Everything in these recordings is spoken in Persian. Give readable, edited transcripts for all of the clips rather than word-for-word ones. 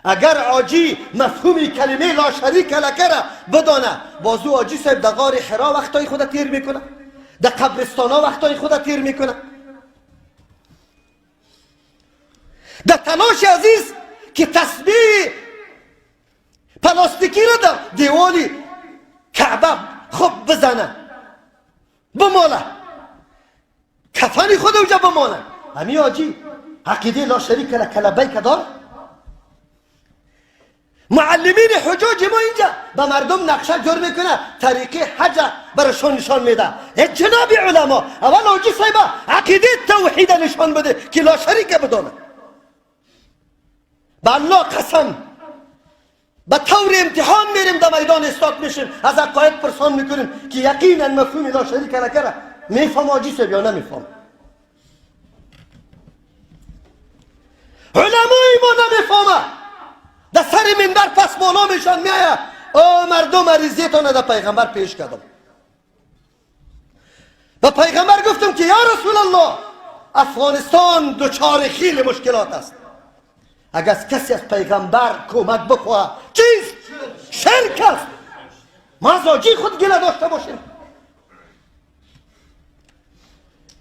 اگر حاجی مفهوم کلمه لا شریک لک را بدانه، بازو حاجی صاحب در غار حرا وقتای خود تیر میکنه، در قبرستان ها وقتای خود تیر میکنه، در تلاش عزیز که تسبیح پلاستیکی را در دیوالی کعبه خوب بزنه، بماله، کفن خود اوجا بمانه. همی حاجی عقیده لا شریک لک لبیک داره. معلمین حجاج ما اینجا به مردم نقشه جور میکنه، طریقه حج برشان نشان میده. ای جناب علما، اول حاجی صاحب عقیده توحید نشان بده که لا شریک بدانه. به الله قسم، به طور امتحان میریم در میدان استاد میشیم، از عقاید پرسان میکنیم که یقینا مفهوم لا شریک لک را میفهم حاجی صاحب یا نمیفهم. علمای ما نمیفهمه، در سر منبر پس بالا میشن، میایه او مردم مریضیتان در پیغمبر پیش کردم. به پیغمبر گفتم که یا رسول الله، افغانستان دچار خیلی مشکلات است، اگر از کسی از پیغمبر کمک بخواه چیست؟ شرک است. ما از حاجی خود گله داشته باشیم.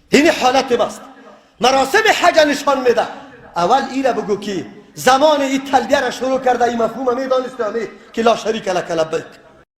این حالت ماست. مراسم حج نشان میده. اول ایره بگو که زمان این تلبیه را شروع کرده، این مفهوم میدانست که لا شریک لک لبیک.